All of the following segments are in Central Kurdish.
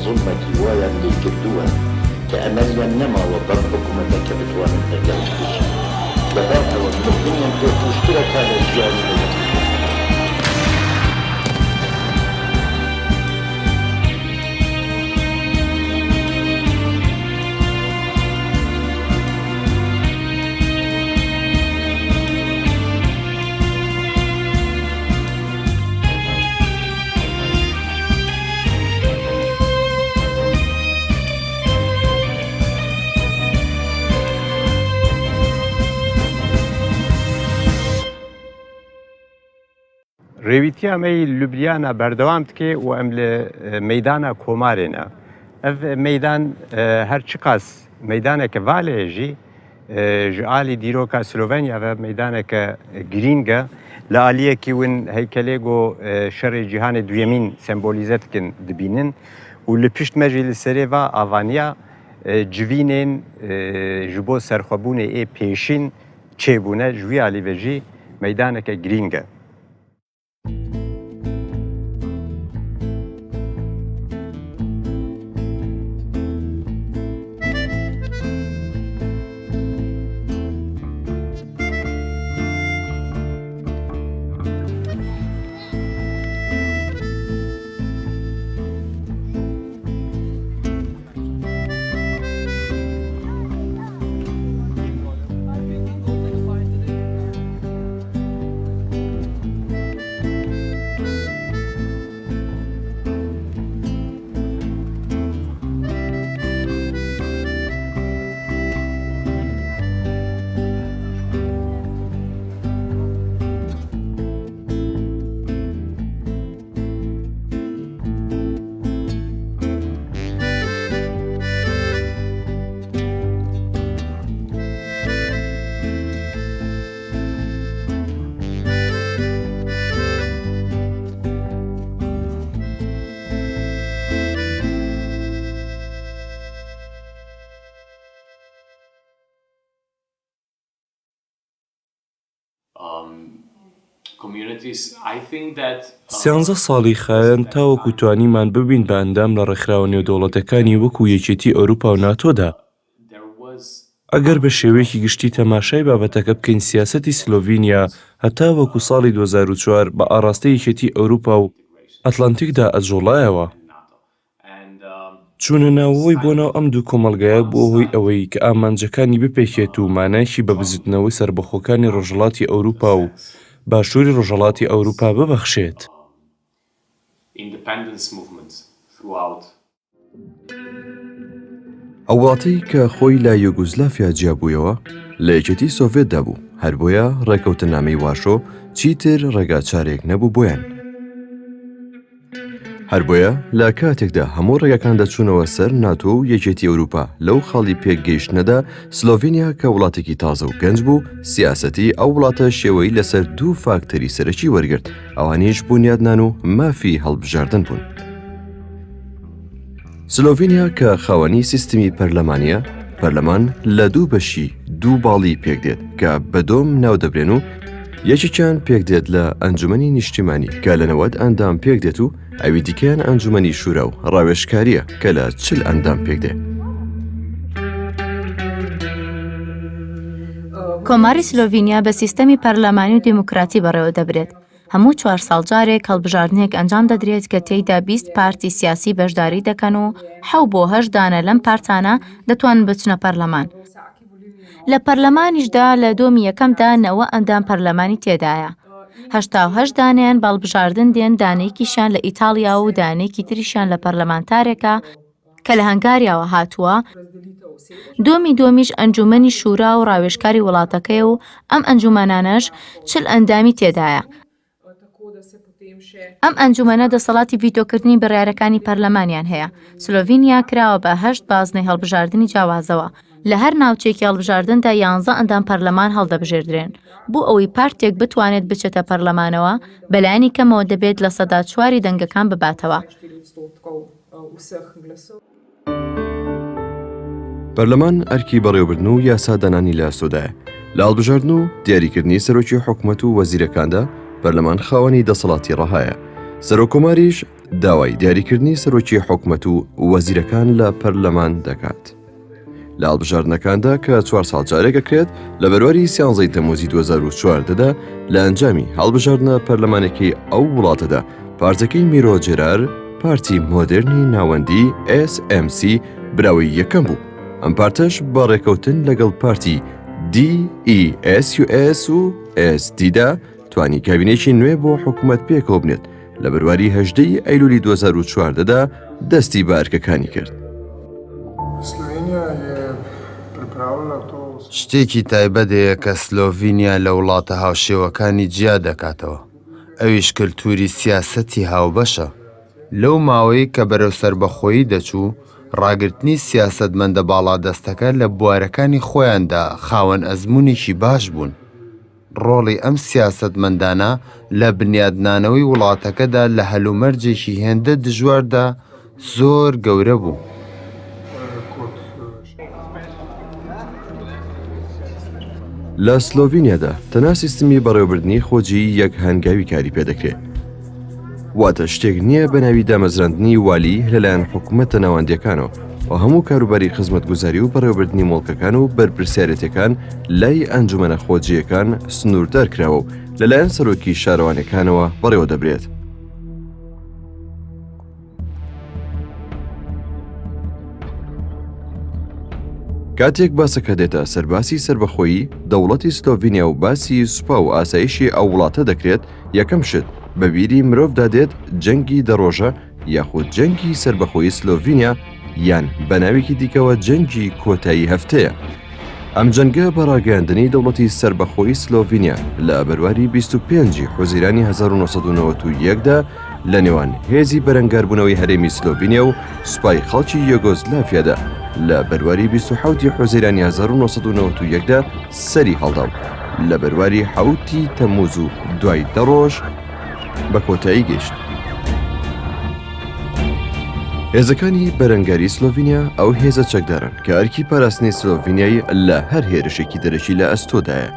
زوڵمەکی وایان لێ کردووە کە ئەمەلیان نەماوە بەم حکومەتە کە بتوانن لەگەڵی بژین. لەبەر ئەوە مردنیان پێ خۆشترە تا لە ژیانی لەگەڵی بژین. Rêwîtiya me yî Ljubljana berdewam dike û em li meydana Komarê ne. Ev meydan her çiqas meydaneke vale ye jî Ji alî dîroka Slovenya ve meydaneke girîng e. Li aliyekî win heykelê ku şerê cîhanê duyemîn sembolîze dikin dibînin û li pişt me jî li serê va avaniya civînên ji bo serxwebûnê ê pêşîn çêbûne ji wî alî ve jî meydaneke girîng e. سیانزە ساڵی خایاند تاوەکو توانیمان ببین بە ئەندام لە ڕێکخراوە نێودەوڵەتەکانی وەکو یەکێتی ئەوروپا و ناتۆدا. ئەگەر بە شێوەیەکی گشتی تەماشای بابەتەکە بکەین سیاسەتی سلۆڤینیا هەتاوەکو ساڵی 2004 بە ئاڕاستەی یەکێتی ئەوروپا و ئەتلەنتیکدا ئەجوڵایەوە. چوونە ناوەوەی بۆ ناو ئەم دوو کۆمەڵگایە بووە هۆی ئەوەی کە ئامانجەکانی بپێکێت و مانایەکی بە بزووتنەوەی سەربەخۆکانی ڕۆژهەڵاتی ئەوروپا و باشووری ڕۆژهەڵاتی ئەوروپا ببەخشێت. ئەو وڵاتەی کە خۆی لە یۆگۆسلافیا جیابوویەوە، لە یەکێتی سۆڤێتدا بوو، هەر بۆیە ڕێکەوتننامەی وارشۆ چیتر ڕێگاچارێک نەبوو بۆیان. هەر بۆیە لە کاتێکدا هەموو ڕێگاکان دەچوونەوە سەر ناتۆ و یەکێتی ئەوروپا لەو خاڵی پێکگەیشتنەدا سلۆڤینیا کە وڵاتێکی تازە و گەنج بوو سیاسەتی ئەو وڵاتە شێوەی لەسەر دوو فاکتەری سەرەکی وەرگرت ئەوانیش بونیادنان و مافی هەڵبژاردن بوون. سلۆڤینیا کە خاوەنی سیستمی پەرلەمانییە، پەرلەمان لە دوو بەشی دوو باڵی پێکدێت کە بە دۆم ناودەبرێن و یەکێکیان پێکدێت لە ئەنجومەنی نیشتیمانی کە لە 90 ئەندام پێکدێت و ئەوی دیکەیان ئەنجومەنی شورا و ڕاوێژکارییە کە لە 40 ئەندام پێکدێ. کۆماری سلۆڤینیا بە سیستەمی پەرلەمانی و دیموکراتی بەڕێوەدەبرێت. هەموو چوار ساڵ جارێک هەڵبژاردنێک ئەنجام دەدرێت کە تێیدا 20 پارتی سیاسی بەشداری دەکەن و حەو بۆ هەشت دانە لەم پارتانە دەتوانن بچنە پەرلەمان. لە پەرلەمانیشدا لە دۆمی یەکەمدا نەوە ئەندام پەرلەمانی تێدایە. 88 دانەیان بە هەڵبژاردن دێن دانەیەکیشیان لە ئیتاڵیا و دانەیەکی تریشیان لە پەرلەمانتارێکە کە لە هەنگاریاوە هاتووە، دۆمی دۆمیش ئەنجوومەنی شورا و ڕاوێژکاری وڵاتەکەیە و ئەم ئەنجوومەنانەش 40 ئەندامی تێدایە. ئەم ئەنجوومەنە دەسەڵاتی ڤیتۆکردنی بڕیارەکانی پەرلەمانیان هەیە. سلۆڤینیا کراوە بە هەشت بازنەی هەڵبژاردنی جیاوازەوە. لە هەر ناوچەیەکی هەڵبژاردندا یانزە ئەندام پەرلەمان هەڵدەبژێردرێن. بۆ ئەوەی پارتێک بتوانێت بچێتە پەرلەمانەوە، بەلایەنی کەمەوە دەبێت لەسەدا چواری دەنگەکان بباتەوە. پەرلەمان ئەرکی بەڕێوەبردن و یاسادانانی لە ئەستۆدایە. لە هەڵبژاردن و دیاریکردنی سەرۆکی حکومەت و وەزیرەکاندا پەرلەمان خاوەنی دەسەڵاتی ڕەهایە. سەرۆککۆماریش. داوای دیاریکردنی سەرۆکی حکومەت و وەزیرەکان لە پەرلەمان دەکات. لە هەڵبژاردنەکاندا کە چوار ساڵ جارێک ئەکرێت لە بەرواری سیانزەی تەمموزی 2014 دا لە ئەنجامی هەڵبژاردنە پەرلەمانەکەی ئەو وڵاتەدا پارتەکەی میرۆ جێرار پارتی مۆدێرنی ناوەندی SMC براوەی یەکەم بوو ئەم پارتەش بە ڕێکەوتن لەگەڵ پارتی DESUS و SD دا توانی کابینێکی نوێ بۆ حکوومەت پێکەوە بنێت لە بەرواری هەژدە ی ئەیلولی 2014 دا دەستی بە ئەرکەکانی کرد. شتێکی تایبەت هەیە کە سلۆڤینیا لە وڵاتە هاوشێوەکانی جیا دەکاتەوە، ئەویش کەلتووری سیاسەتی هاوبەشە. لەو ماوەی کە بەرەو سەربەخۆیی دەچوو، ڕاگرتنی سیاسەتمەندە باڵادەستەکە لە بوارەکانی خۆیاندا خاوەن ئەزموونێکی باش بوون. ڕۆڵی ئەم سیاسەتمەندانە لە بنیادنانەوەی وڵاتەکەدا لە هەلومەرجێکی هێندە دژواردا زۆر گەورە بوو. لە سلۆڤینیادا تەنها سیستمی بەڕێوەبردنی خۆجێیی یەک هەنگاوی کاری پێدەکرێ. واتە شتێک نییە بە ناوی دامەزراندنی والی لەلایەن حکومەتە ناوەندییەکانەوە و هەموو کاروباری خزمەتگوزاری و بەڕێوەبردنی موڵکەکان و بەرپرسیارێتیەکان لای ئەنجومەنە خۆجێیەکان سنووردار کراوە و لەلایەن سەرۆکی شارەوانیەکانەوە بەڕێوەدەبرێت. کاتێک باسەکە دێتە سەر باسی سەربەخۆیی دەوڵەتی سلۆڤینیا و باسی سوپا و ئاسایشی ئەو وڵاتە دەکرێت، یەکەم شت بە بیری مرۆڤدا دێت جەنگی دە ڕۆژە یاخود جەنگی سەربەخۆیی سلۆڤینیا یان بە ناوێکی دیکەوە جەنگی کۆتایی هەفتەیە. ئەم جەنگە بە ڕاگەیاندنی دەوڵەتی سەربەخۆی سلۆڤینیا لە بەرواری 25 حوزیرانی 1991 دا لە نێوان هێزی بەرەنگاربوونەوەی هەرێمی سلۆڤینیا و سوپای خەڵکی یۆگۆسلافیادا لە بەرواری 27 حوزیرانی 1991 دا سەری هەڵدا و لە بەرواری حەوتی تەمموز و دوای دە ڕۆژ بە کۆتایی گەیشت. هێزەکانی بەرەنگاری سلۆڤینیا ئەو هێزە چەکدارن کە ئەرکی پاراستنی سلۆڤینیای لە هەر هێرشێکی دەرەکی لە ئەستۆدایە.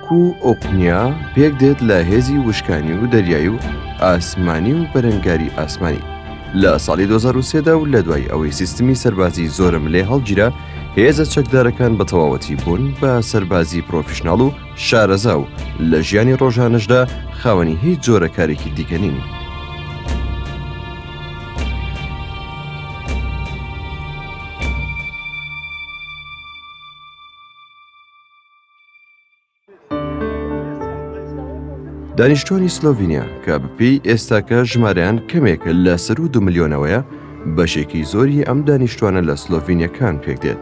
کو ئۆقنیا پێک دێت لە هێزی وشکانی و دەریایی و ئاسمانی و بەرەنگاری ئاسمانی. لە ساڵی 2003 دا و لە دوای ئەوەی سیستمی سەربازی زۆرەملێ هەڵگیرا، هێزە چەکدارەکان بە تەواوەتی بوون بە سەربازی پرۆفیشناڵ و شارەزا و لە ژیانی ڕۆژانەشدا خاوەنی هیچ جۆرە کارێکی دیکە نین. دانیشتوانی سلۆڤینیا کە بەپێی ئێستاکە ژمارەیان کەمێک لە سەروو دو ملیۆنەوەیە، بەشێکی زۆری ئەم دانیشتوانە لە سلۆڤینیەکان پێکدێت.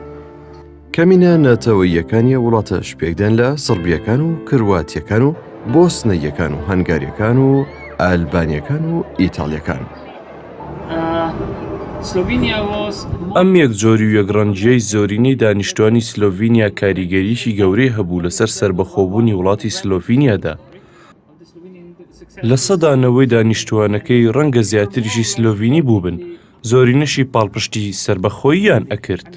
کەمینە نەتەوەییەکانی ئەو وڵاتەش پێکدێن لە سڕبییەکان و کرواتییەکان و بۆسنەییەکان و هەنگارییەکان و ئەلبانییەکان و ئیتاڵییەکان. ئەم یەکجۆری و یەکڕەنگییەی زۆرینەی دانیشتوانی سلۆڤینیا کاریگەریی گەورەی هەبوو لەسەر سەربەخۆبوونی وڵاتی سلۆڤینیادا. 90% دانیشتووانەکەی ڕەنگە زیاتریشی سلۆڤینی بووبن، زۆرینەشی پاڵپشتی سەربەخۆییان ئەکرد.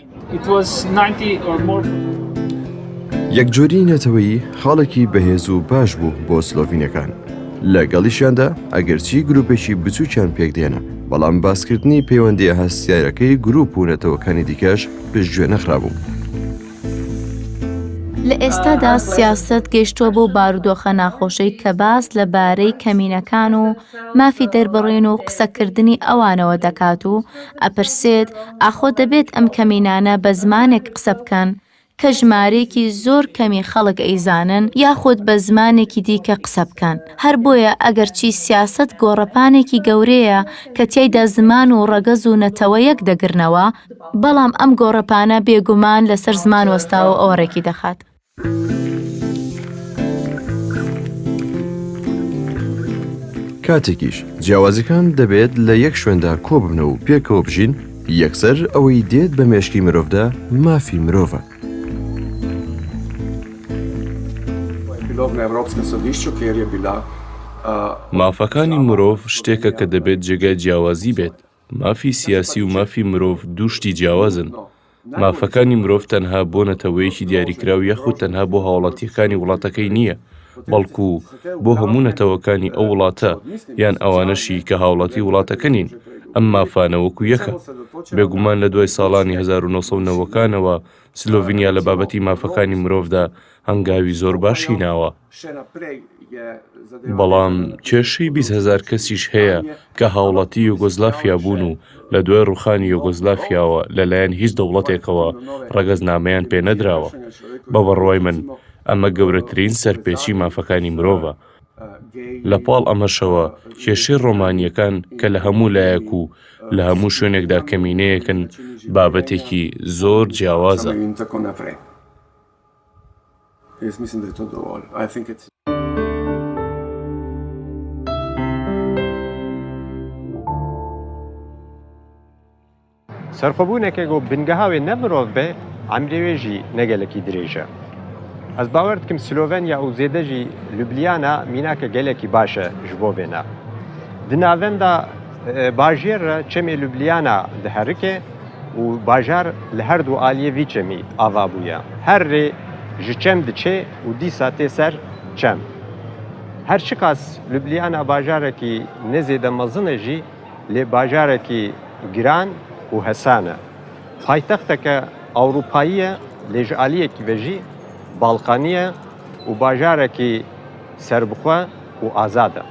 یەکجۆریی نەتەوەیی خاڵێکی بەهێز و باش بوو بۆ سلۆڤینەکان. لەگەڵیشیاندا ئەگەرچی گرووپێکی بچووکیان پێکدێنا، بەڵام باسکردنی پەیوەندییە هەستیارەکەی گرووپ و نەتەوەکانی دیکەش پشتگوێ نەخرابوو. لە ئێستادا سیاسەت گەیشتووە بەو بارودۆخە ناخۆشەی کە باس لە بارەی کەمینەکان و مافی دەربڕین و قسەکردنی ئەوانەوە دەکات و ئەپرسێت ئاخۆ دەبێت ئەم کەمینانە بە زمانێک قسە بکەن کە ژمارەیەکی زۆر کەمی خەڵک ئەیزانن یاخود بە زمانێکی دیکە قسە بکەن هەر بۆیە ئەگەرچی سیاسەت گۆڕەپانێکی گەورەیە کە تیایدا زمان و ڕەگەز و نەتەوە یەک دەگرنەوە بەڵام ئەم گۆڕەپانە بێگومان لەسەر زمان وەستاوە و ئەوە ڕێکی دەخات. کاتێکیش جیاوازیەکان دەبێت لە یەک شوێندا کۆببنەوە و پێکەوە بژین، یەکسەر ئەوەی دێت بە مێشکی مرۆڤدا مافی مرۆڤە. مافەکانی مرۆڤ شتێکە کە دەبێت جێگای جیاوازی بێت. مافی سیاسی و مافی مرۆڤ دوو شتی جیاوازن. مافەکانی مرۆڤ تەنها بۆ نەتەوەیەکی دیاریکراو یاخود تەنها بۆ هاوڵاتییەکانی وڵاتەکەی نییە. بەڵکو بۆ هەموو نەتەوەکانی ئەو وڵاتە یان ئەوانەشی کە هاوڵاتی وڵاتەکە نین، ئەم مافانە وەکو یەکە. بێگومان لە دوای ساڵانی 1990 کانەوە سلۆڤینیا لە بابەتی مافەکانی مرۆڤدا هەنگاوی زۆر باشی ناوە. بەڵام کێشەی 20 هەزار کەسیش هەیە کە هاوڵاتی یۆگۆزلافیا بوون و لە دوای ڕووخانی یۆگۆزلافیاوە لەلایەن هیچ دەوڵەتێکەوە ڕەگەزنامەیان پێ نەدراوە. بە بڕوای من ئەمە گەورەترین سەرپێچی مافەکانی مرۆڤە. لە پاڵ ئەمەشەوە کێشەی ڕۆمانییەکان کە لە هەموو لایەک و لە هەموو شوێنێکدا کەمینەیەکن بابەتێکی زۆر جیاوازە. سەرخۆبوونێکێ گۆ بنگەها وێ نە مرۆڤ بێ، ئەمرێ وێ ژی نە گەلەکی درێژە. ئەز باوەر دکم سلۆڤەنیا û زێدە ژی لوبلیانا میناکە گەلەکی باشە ژ بۆ ڤێنا. Di navenda bajêr re çemê Ljubljana diherike û bajar li her du aliyê vî çemî ava bûye. Her rê ji çem diçê û dîsa tê ser çem. Her çiqas Ljubljana bajarekî ne zêde mezin e jî lê bajarekî giran û hesan e. Paytexteke Ewropayî ye lê ji aliyekî ve jî Balkanî ye û bajarekî serbixwe û azad e.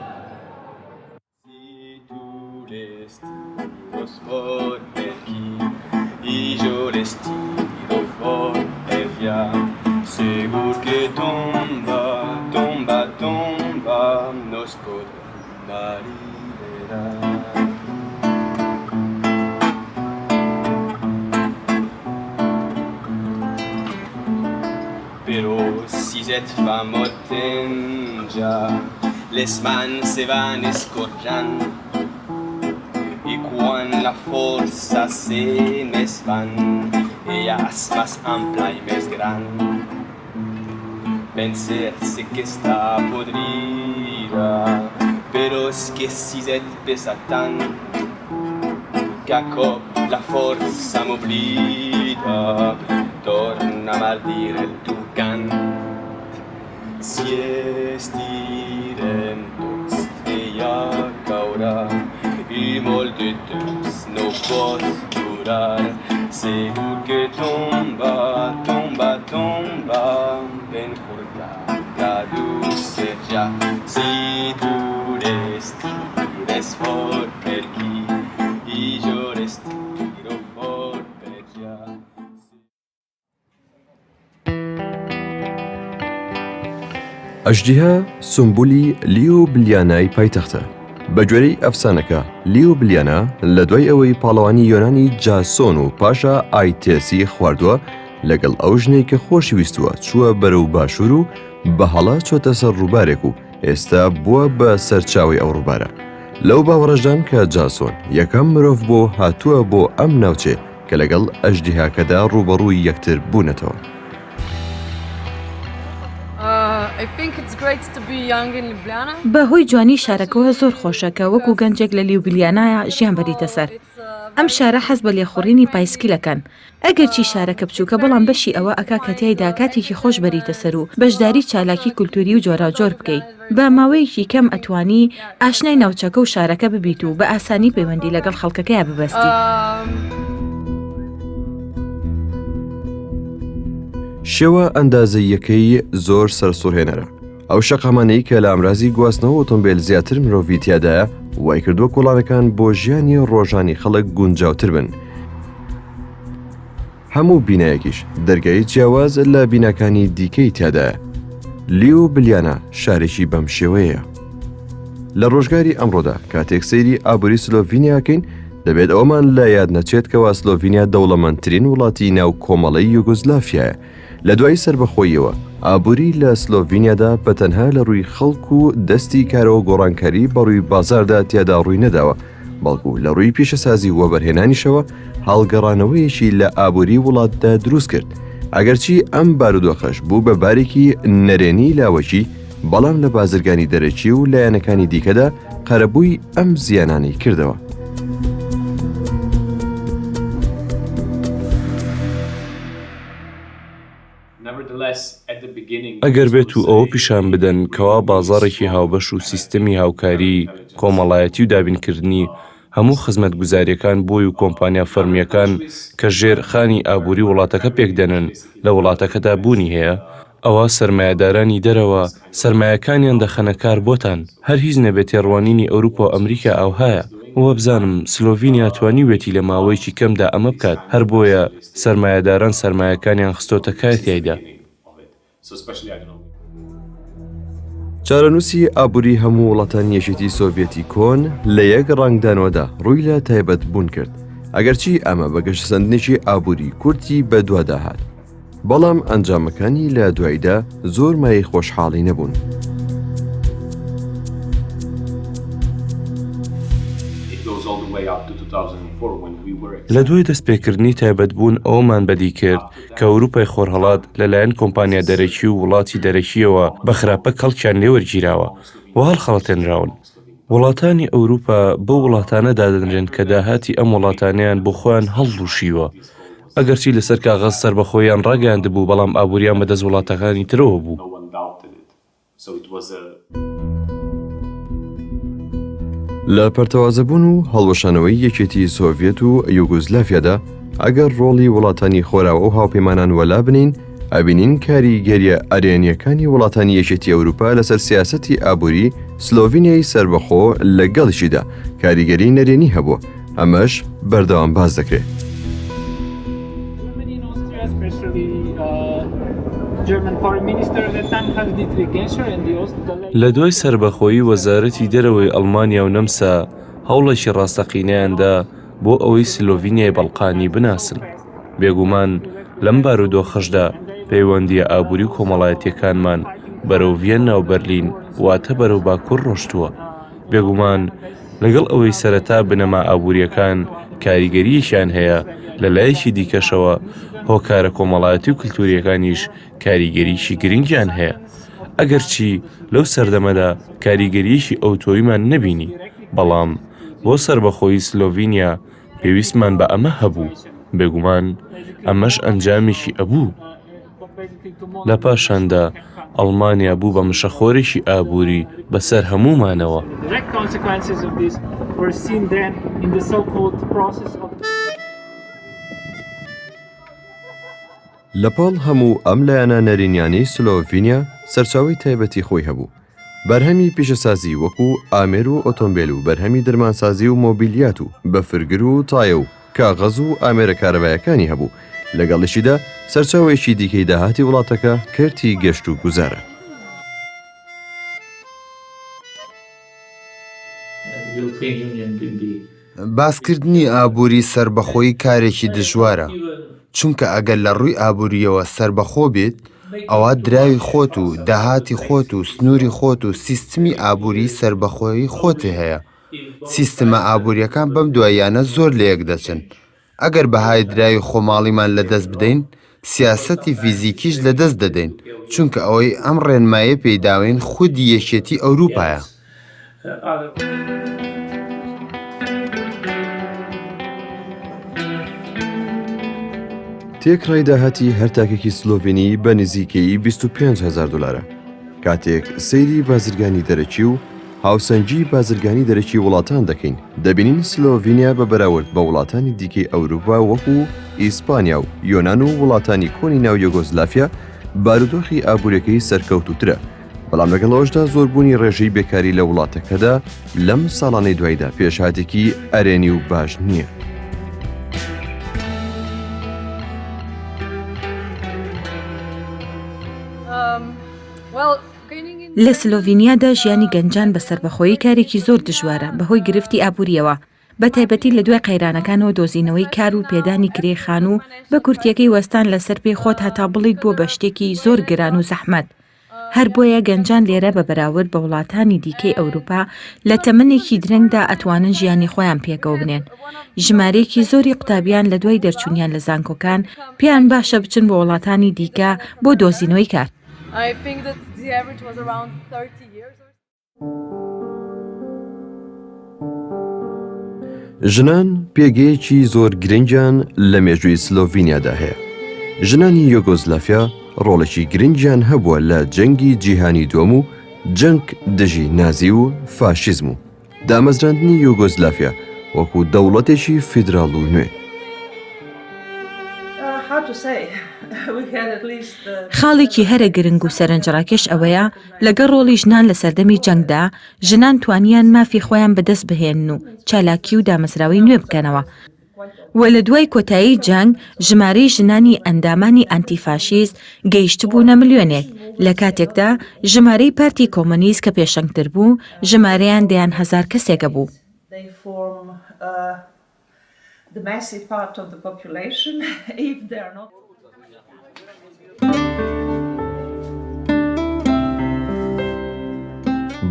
ئەژدیها سومبولی لیوبلیانای پایتەختە. بەگوێرەی ئەفسانەکە، لیوبلیانا لە دوای ئەوەی پاڵەوانی یۆنانی جاسۆن و پاشا ئایتێسی خواردووە، لەگەڵ ئەو ژنەی کە خۆشی ویستووە چووە بەرەو باشوور و بە هەڵە چۆتە سەر ڕووبارێک و ئێستا بووە بە سەرچاوەی ئەو ڕووبارە. لەو باوەڕەشدان کە جاسۆن یەکەم مرۆڤ بووە و هاتووە بۆ ئەم ناوچەیە کە لەگەڵ ئەژدیهاکەدا ڕووبەڕووی یەکتر بوونەتەوە. بە هۆی جوانی شارەکەوە زۆر خۆشە کە وەکو گەنجێک لە لیوبلیانایا ژیان بەریتە سەر. ئەم شارە حەز بە لێخوڕینی پایسکیل ئەکەن. ئەگەرچی شارەکە بچووکە بەڵام بەشی ئەوە ئەکا کە تیایدا کاتێکی خۆش بەریتە سەر و بەشداری چالاکی کولتوری و جۆراوجۆر بکەی. بە ماوەیەکی کەم ئەتوانی ئاشنای ناوچەکە و شارەکە ببیت و بە ئاسانی پەیوەندی لەگەڵ خەڵکەکەیا ببەستی. شێوە ئەندازەییەکەی زۆر سەرسوڕهێنەرە. ئەو شەقامانەی کە لە ئامرازی گواستنەوە ئۆتۆمبێل زیاتر مرۆڤی تیادایە، وایکردووە کۆڵانەکان بۆ ژیانی ڕۆژانی خەڵک گونجاوتر بن. هەموو بینایەکیش دەرگای جیاواز لە بیناکانی دیکەی تیادایە. لیوبلیانا شارێکی بەم شێوەیەیە. لە ڕۆژگاری ئەمڕۆدا کاتێک سەیری ئابووری سلۆڤینیا ئەکەین، دەبێت ئەوەمان لە یاد نەچێت کەوا سلۆڤینیا دەوڵەمەندترین وڵاتی ناو کۆمەڵەی یوگۆسلافیایە. لە دوای سەربەخۆییەوە، ئابووری لە سلۆڤینیادا بە تەنها لە ڕووی خەڵک و دەستی کارەوە گۆڕانکاری بە ڕووی بازاڕدا تیادا ڕووی نەداوە، بەڵکو لە ڕووی پیشەسازی و وەبەرهێنانیشەوە هەڵگەڕانەوەیەکی لە ئابووری وڵاتدا دروست کرد. ئەگەرچی ئەم بارودۆخەش بوو بە بارێکی نەرێنی لاوەکی، بەڵام لە بازرگانی دەرەکی و لایەنەکانی دیکەدا قەرەبووی ئەم زیانانەی کردەوە. ئەگەر بێت و ئەوە پیشان بدەن کەوا بازاڕێکی هاوبەش و سیستەمی هاوکاری کۆمەڵایەتی و دابینکردنی هەموو خزمەتگوزارییەکان بۆی و کۆمپانیا فەرمییەکان کە ژێر خانی ئابووری وڵاتەکە پێکدەنن لە وڵاتەکەدا بوونی هەیە، ئەوا سەرمایەدارانی دەرەوە سەرمایەکانیان دەخەنە کار بۆتان، هەر هیچ نەبێ تێڕوانینی ئەوروپا و ئەمریکا ئاوهایە. وابزانم سلۆڤینیا توانیوێتی لە ماوەیەکی کەمدا ئەمە بکات، هەر بۆیە سەرمایەداران سەرمایەکانیان خستۆتە کار تیایدا. چارەنووسی ئابووری هەموو وڵاتانی یەکێتی سۆڤیەتی کۆن لە یەک ڕەنگدانەوەدا ڕووی لە تایبەت بوون کرد، ئەگەرچی ئەمە بە گەشەسەندنێکی ئابووری کورتی بەدوادا هات، بەڵام ئەنجامەکانی لە دواییدا زۆر مایەی خۆشحاڵی نەبوون. لە دوای دەستپێکردنی تایبەتبوون ئەوەمان بەدی کرد کە ئەوروپای خۆرهەڵات لەلایەن کۆمپانیا دەرەکی و وڵاتی دەرەکییەوە بە خراپە کەڵکیان لێوەرگیراوە و هەڵخەڵەتێنراون. وڵاتانی ئەوروپا بەو وڵاتانە دادەنرێن کە داهاتی ئەم وڵاتانەیان بۆ خۆیان هەڵلووشیوە. ئەگەرچی لەسەر کاغەز سەربەخۆییان ڕاگەیاندبوو، بەڵام ئابوورییان بەدەست وڵاتەکانی ترەوە بوو. لە پەرتەوازەبوون و هەڵوەشانەوەی یەکێتی سۆڤیەت و یوگۆسلافیادا، ئەگەر ڕۆڵی وڵاتانی خۆراوا و هاوپەیمانان وەلا بنێین، ئەبینین کاریگەرییە ئەرێنییەکانی وڵاتانی یەکێتی ئەوروپا لەسەر سیاسەتی ئابووری سلۆڤینیای سەربەخۆ لەگەڵیشیدا کاریگەری نەرێنی هەبووە، ئەمەش بەردەوام باس دەکرێت. لە دوای سەربەخۆیی وەزارەتی دەرەوەی ئەڵمانیا و نەمسا هەوڵێکی ڕاستەقینەیان دا بۆ ئەوەی سلۆڤینیای بەڵقانی بناسن. بێگومان لەم بارودۆخەشدا پەیوەندییە ئابووری و کۆمەڵایەتییەکانمان بەرەو ڤیەننا و بەرلین واتە بەرەو باکوور ڕۆشتووە. بێگومان لەگەڵ ئەوەی سەرەتا بنەما ئابوورییەکان کاریگەرییەکیان هەیە، لە لایەکی دیکەشەوە هۆکارە کۆمەڵایەتی و کلتوورییەکانیش کاریگەریی گرنگیان هەیە. ئەگەرچی لەو سەردەمەدا کاریگەرییەکی ئەوتۆیمان نەبینی، بەڵام بۆ سەربەخۆیی سلۆڤینیا پێویستمان بە ئەمە هەبوو، بێگومان ئەمەش ئەنجامێکی ئەبوو. لە پاشاندا ئەڵمانیا بوو بە مشەخۆرێکی ئابووری بەسەر هەموومانەوە. لە پاڵ هەموو ئەم لایەنە نەرێنیانەی سلۆڤینیا سەرچاوەی تایبەتی خۆی هەبوو. بەرهەمی پیشەسازی وەکو ئامێر و ئۆتۆمبێل و بەرهەمی دەرمانسازی و مۆبیلیات و بەفرگر و تایە و کاغەز و ئامێرە کارەبایەکانی هەبوو، لەگەڵیشیدا سەرچاوەیەکی دیکەی داهاتی وڵاتەکە کەرتی گەشت و گوزارە. باسکردنی ئابووری سەربەخۆیی کارێکی دژوارە، چونکە ئەگەر لە ڕووی ئابوورییەوە سەربەخۆ بیت، ئەوا دراوی خۆت و داهاتی خۆت و سنووری خۆت و سیستمی ئابووریی سەربەخۆی خۆت هەیە. سیستمە ئابوورییەکان بەم دواییانە زۆر لەیەک دەچن. ئەگەر بەهای دراوی خۆماڵیمان لەدەست بدەین، سیاسەتی فیزیکیش لەدەست دەدەین، چونکە ئەوەی ئەم ڕێنمایەی پێی داوین خودی یەکێتی ئەوروپایە. تێکڕای داهاتی هەر تاکێکی سلۆڤینی بە نزیکەیی 25 هەزار دۆلارە. کاتێک سەیری بازرگانی دەرەکی و هاوسەنگی بازرگانی دەرەکی وڵاتان دەکەین، دەبینین سلۆڤینیا بە بەراورد بە وڵاتانی دیکەی ئەوروپا وەکو ئیسپانیا و یۆنان و وڵاتانی کۆنی ناو یۆگۆسلافیا بارودۆخی ئابووریەکەی سەرکەوتووترە، بەڵام لەگەڵ ئەوەشدا زۆربوونی ڕێژەی بێکاری لە وڵاتەکەدا لەم ساڵانەی دواییدا پێشهاتێکی ئەرێنی و باش نییە. لە سلۆڤینیادا ژیانی گەنجان بە سەربەخۆیی کارێکی زۆر دژوارە بەهۆی گرفتی ئابوورییەوە، بەتایبەتی لە دوای قەیرانەکانەوە دۆزینەوەی کار و پێدانی کرێی خانوو بە کورتییەکەی وەستان لەسەر پێی خۆت هەتا بڵێیت بووە بە شتێکی زۆر گران و زەحمەت. هەر بۆیە گەنجان لێرە بە بەراورد بە وڵاتانی دیکەی ئەوروپا لە تەمەنێکی درەنگدا ئەتوانن ژیانی خۆیان پێکەوە بنێن. ژمارەیەکی زۆری قوتابیان لە دوای دەرچوونیان لە زانکۆکان پێیان باشە بچن بۆ وڵاتانی دیکە بۆ دۆزینەوەی کار. ژنان پێگەیەکی زۆر گرنگیان لە مێژووی سلۆڤینیادا هەیە. ژنانی یۆگۆزلافیا. ڕۆڵێکی گرنگیان هەبووە لە جەنگی جیهانی دووەم و جەنگ دژی نازی و فاشیزم و دامەزراندنی یۆگۆزلافیا وەکو دەوڵەتێکی فیدراڵ و نوێ. خاڵێکی هەرە گرنگ و سەرنجڕاکێش ئەوەیە، لەگەڵ ڕۆڵی ژنان لە سەردەمی جەنگدا، ژنان توانیان مافی خۆیان بەدەست بهێنن و چالاکی و دامەزراوەی نوێ بکەنەوە و لە دوای کۆتایی جەنگ ژمارەی ژنانی ئەندامانی ئانتیفاشیست گەیشتبوونە ملیۆنێک، لە کاتێکدا ژمارەی پارتی کۆمۆنیست کە پێشەنگتر بوو ژمارەیان دەیان هەزار کەسێکە بوو.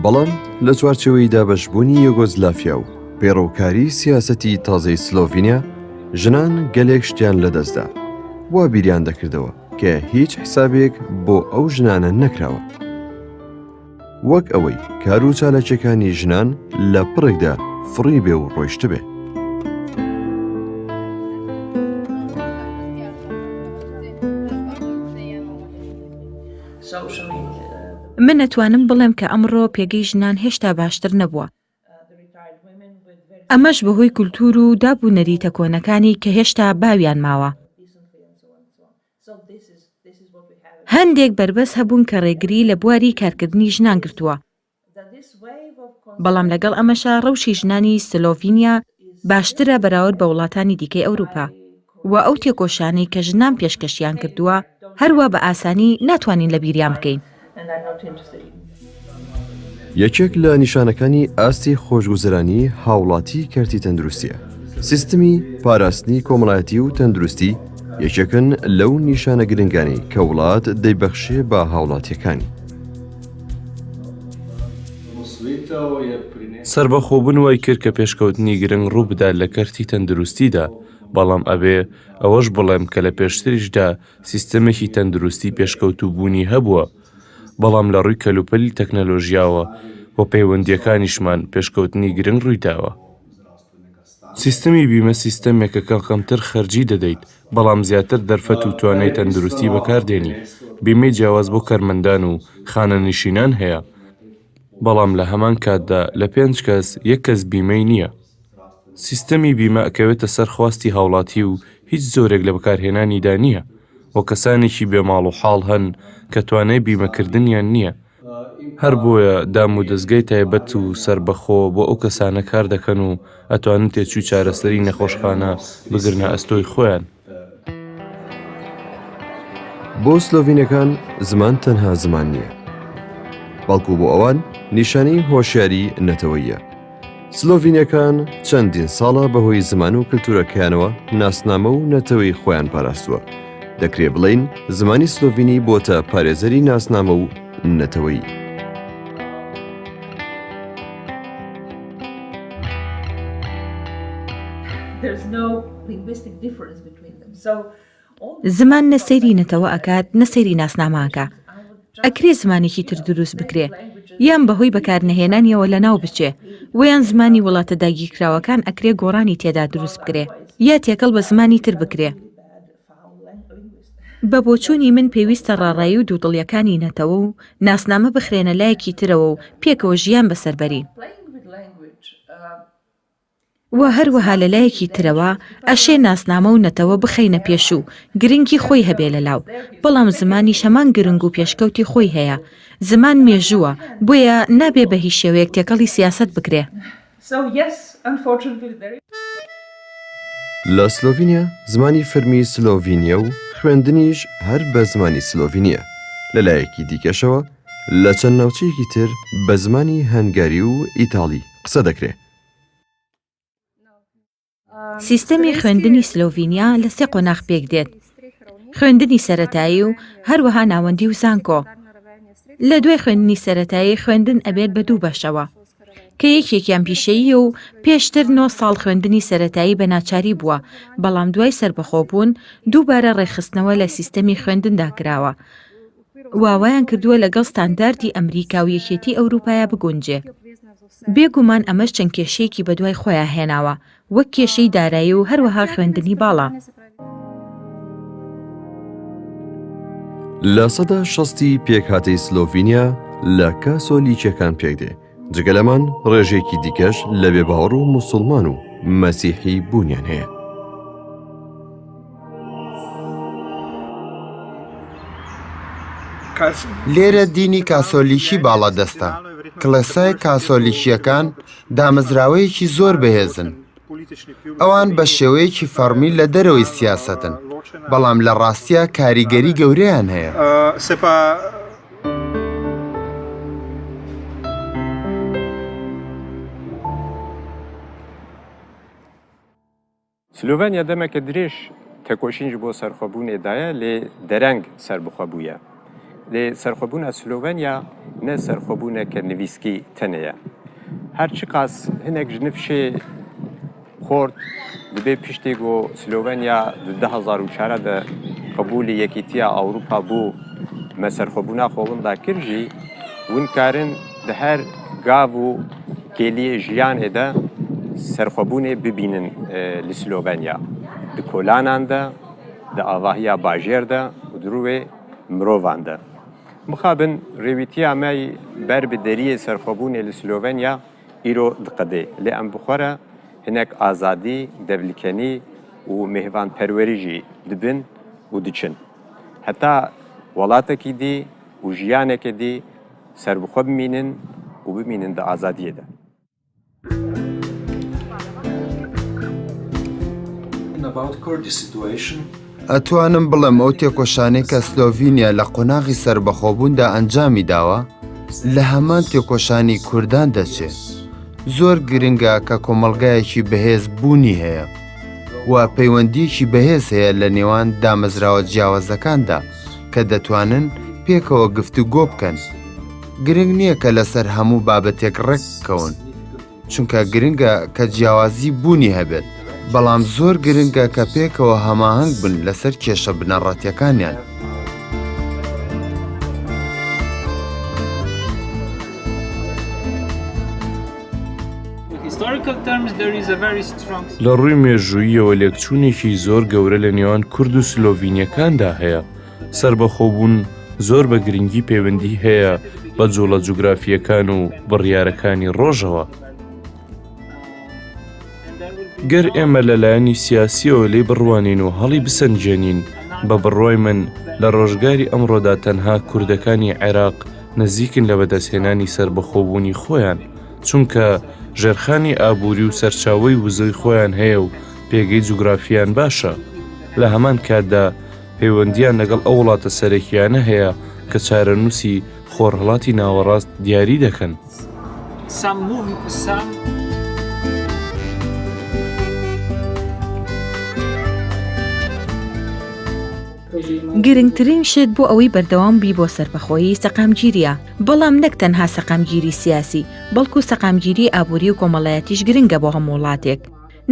بەڵام لە چوارچێوەی دابەشبوونی یۆگۆزلافیا و پەیڕەوکاری سیاسەتی تازەی سلۆڤینیا، ژنان گەلێک شتیان لەدەستدا، وا بیریان دەکردەوە کە هیچ حسابێک بۆ ئەو ژنانە نەکراوە. وەک ئەوەی کار و چالاکیەکانی ژنان لە پڕێکدا فڕی بێ و ڕۆیشتبێ. من ئەتوانم بڵێم کە ئەمڕۆ پێگەی ژنان هێشتا باشتر نەبووە. ئەمەش بەهۆی کولتوور و داب و نەریتە کۆنەکانی کە هێشتا باویان ماوە. هەندێک بەربەست هەبوون کە ڕێگری لە بواری کارکردنی ژنان گرتووە، بەڵام لەگەڵ ئەمەشا ڕەوشی ژنانی سلۆڤینیا باشترە بەراورد بە وڵاتانی دیکەی ئەوروپا و ئەو تێکۆشانەی کە ژنان پێشکەشیان کردووە هەروا بە ئاسانی ناتوانین لەبیریان بکەین. یەکێک لە نیشانەکانی ئاستی خۆشگوزەرانی هاوڵاتی کەرتی تەندروستیە. سیستمی پاراستنی کۆمەڵایەتی و تەندروستی یەکێکن لەو نیشانە گرنگانەی کە وڵات دەیبەخشێ بە هاوڵاتیەکانی. سەربەخۆبوون وای کرد کە پێشکەوتنی گرنگ ڕووبدات لە کەرتی تەندروستیدا، بەڵام ئەبێ ئەوەش بڵێم کە لە پێشتریشدا سیستەمێکی تەندروستی پێشکەوتوو بوونی هەبووە، بەڵام لە ڕووی کەلوپەلی تەکنەلۆژیاوە و پەیوەندییەکانیشمان پێشکەوتنی گرنگ ڕوویداوە. سیستەمی بیمە سیستەمێکە کە کەمتر خەرجی دەدەیت، بەڵام زیاتر دەرفەت و توانای تەندروستی بەکاردێنی. بیمەی جیاواز بۆ کارمەندان و خانەنشینان هەیە، بەڵام لە هەمان کاتدا لە پێنج کەس یەک کەس بیمەی نییە. سیستەمی بیمە ئەکەوێتە سەر خواستی هاوڵاتی و هیچ زۆرێک لە بەکارهێنانیدا نییە و کەسانێکی بێ ماڵ و حاڵ هەن کە توانای بیمەکردنیان نییە، هەر بۆیە دام و دەزگای تایبەت و سەربەخۆ بۆ ئەو کەسانە کار دەکەن و ئەتوانن تێچووی چارەسەری نەخۆشخانە بگرنە ئەستۆی خۆیان. بۆ سلۆڤینەکان زمان تەنها زمان نییە، بەڵکو بۆ ئەوان نیشانەی هۆشیاری نەتەوەییە. سلۆڤینەکان چەندین ساڵە بەهۆی زمان و کلتورەکەیانەوە ناسنامە و نەتەوەی خۆیان پاراستووە. دەکرێ بڵێین زمانی سلۆڤینی بۆتە پارێزەری ناسنامە و نەتەوەیی. زمان نە سەیری نەتەوە ئەکات نە سەیری ناسنامە ئەکا. ئەکرێ زمانێکی تر دروست بکرێ یان بەهۆی بەکارنەهێنانیەوە لەناو بچێ وەیان زمانی وڵاتە داگیرکراوەکان ئەکرێ گۆڕانی تێدا دروست بکرێ یا تێکەڵ بە زمانی تر بکرێ. بە بۆچوونی من پێویستە ڕاڕایی و دوودڵیەکانی نەتەوە و ناسنامە بخرێنە لایەکی ترەوە و پێکەوە ژیان بەسەر بەرین. وە هەروەها لە لایەکی ترەوە ئەشێ ناسنامە و نەتەوە بخەینە پێش و گرنگی خۆی هەبێ لە لاو، بەڵام زمانیش هەمان گرنگ و پێشکەوتی خۆی هەیە، زمان مێژووە، بۆیە نابێ بە هیچ شێوەیەک تێکەڵی سیاسەت بکرێ. لە سلۆڤینیا زمانی فەرمی سلۆڤینییە و خوێندنیش هەر بە زمانی سلۆڤینییە، لە لایەکی دیکەشەوە لە چەند ناوچەیەکی تر بە زمانی هەنگاری و ئیتاڵی قسە دەکرێ. سیستەمی خوێندنی سلۆڤینیا لە سێ قۆناغ پێکدێت، خوێندنی سەرەتایی و هەروەها ناوەندی و زانکۆ. لە دوای خوێندنی سەرەتایی خوێندن ئەبێت بە دوو بەشەوە، کە یەکێکیان پیشەییە و پێشتر نۆ ساڵ خوێندنی سەرەتایی بە ناچاری بووە، بەڵام دوای سەربەخۆبوون دووبارە ڕێکخستنەوە لە سیستەمی خوێندندا کراوە و وایان کردووە لەگەڵ ستانداردی ئەمریکا و یەکێتی ئەوروپایا بگونجێ. بێ گومان ئەمەش چەند کێشەیەکی بەدوای خۆیا هێناوە، وەک کێشەی دارایی و هەروەها خوێندنی باڵا. لە سەدا شەستی پێکهاتەی سلۆڤینیا لە کاسۆلیکیەکان پێکدێ، جگە لەمان ڕێژەیەکی دیکەش لە بێباوەڕ و موسوڵمان و مەسیحی بوونیان هەیە. لێرە دینی کاسۆلیکی باڵادەستە. کڵێسای کاسۆلیکییەکان دامەزراوەیەکی زۆر بەهێزن. ئەوان بە شێوەیەکی فەڕمی لە دەرەوەی سیاسەتن، بەڵام لە ڕاستیا کاریگەری گەورەیان هەیە. Slovenya demeke dirêj tekoşîn ji bo serxwebûnê daye lê dereng serbixwe bûye. Lê serxwebûna Slovenya ne serxwebûneke nivîskî tenê ye. Her çiqas hinek ji nifşê xort dibê piştî ku Slovenya di 2004 de qebûlî Yekîtiya Ewropa bû me serxwebûna xwe winda kir jî win karin di her gav û kêliyê jiyanê de serxwebûnê bibînin li Slovenya. Di kolanan de, di avahiya bajêr de û di rûyê mirovan de. Mixabin rêwîtiya me ber bi deriyê serxwebûnê li Slovenya îro diqedê. Lê em bi xwe re hinek azadî, devlikenî û mêvanperwerî jî dibin û diçin. Heta welatekî dî û jiyaneke dî serbixwe bimînin û bimînin di azadiyê de. ئەتوانم بڵێم ئەو تێکۆشانەی کە سلۆڤینیا لە قۆناغی سەربەخۆبووندا ئەنجامی داوە لە هەمان تێکۆشانی کوردان دەچێ. زۆر گرنگە کە کۆمەڵگایەکی بەهێز بوونی هەیە و پەیوەندییەکی بەهێز هەیە لە نێوان دامەزراوە جیاوازەکاندا کە دەتوانن پێکەوە گفتوگۆ بکەن. گرنگ نییە کە لەسەر هەموو بابەتێک ڕێک بکەون، چونکە گرنگە کە جیاوازی بوونی هەبێت، بەڵام زۆر گرنگە کە پێکەوە هەماهەنگ بن لەسەر کێشە بنەڕەتیەکانیان. لە ڕووی مێژووییەوە لێکچوونێکی زۆر گەورە لە نێوان کورد و سلۆڤینییەکاندا هەیە. سەربەخۆبوون زۆر بە گرنگی پەیوەندی هەیە بە جوڵە جوگرافییەکان و بڕیارەکانی ڕۆژەوە. گەر ئێمە لە لایەنی سیاسییەوە لێی بڕوانین و هەڵی بسەنگێنین، بە بڕوای من لە ڕۆژگاری ئەمڕۆدا تەنها کوردەکانی عێراق نزیکن لە بەدەستهێنانی سەربەخۆبوونی خۆیان، چونکە ژێرخانی ئابووری و سەرچاوەی وزەی خۆیان هەیە و پێگەی جوگرافییان باشە. لە هەمان کاتدا پەیوەندییان لەگەڵ ئەو وڵاتە سەرەکییانە هەیە کە چارەنووسی خۆرهەڵاتی ناوەڕاست دیاری دەکەن. گرنگترین شت بۆ ئەوەی بەردەوام بی بۆ سەربەخۆیی سەقامگیرییە، بەڵام نەک تەنها سەقامگیری سیاسی، بەڵکو سەقامگیری ئابووری و کۆمەڵایەتیش گرنگە بۆ هەموو وڵاتێک.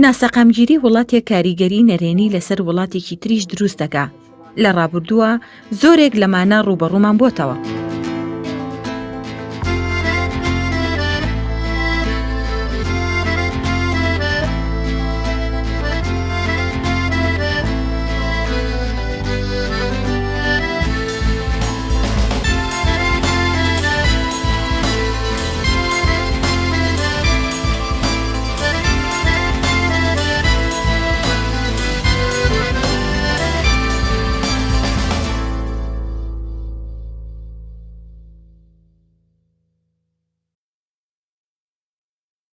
ناسەقامگیری وڵاتێک کاریگەری نەرێنی لەسەر وڵاتێکی تریش دروست دەکا. لە ڕابردووە زۆرێک لەمانە ڕووبەڕوومان بۆتەوە.